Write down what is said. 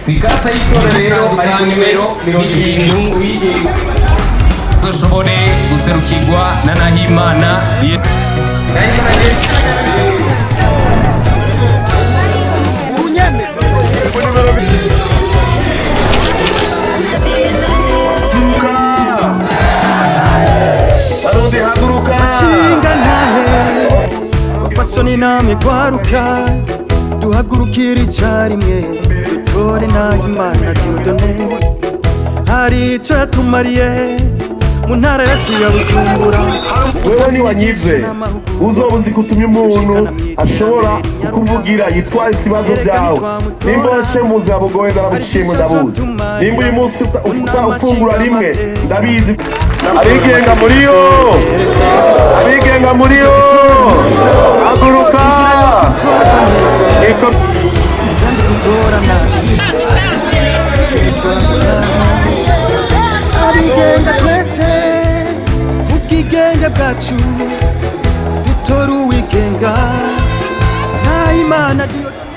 Ku ikarata y'itora rero ari ku nimero 70. Dushobore guserukirwa na Nahimana. Nahimana. Barundi, haguruka! Shinga ntahe, bapfasoni namwe gwaruka, duhagurukire icarimwe, dutore Nahimana Dieudonné. Hari ico yatumariye mu ntara yacu ya Bujumbura. Wewe niwanyize, uzoba uzi ko utumye umuntu ashobora kukuvugira, yitwaritse ibibazo byawe. Nimba waciye mu buzima bugoye, ndarabushimwe, ndabuzi. Nimba uyu munsi ufungura rimwe, ndabizi. Abigenga muri yo, abigenga muri yo, haguruka! Kandi gutorana abigenga twese, ubwigenge bwacu, dutora uwigenga Nahimana Dieudonné.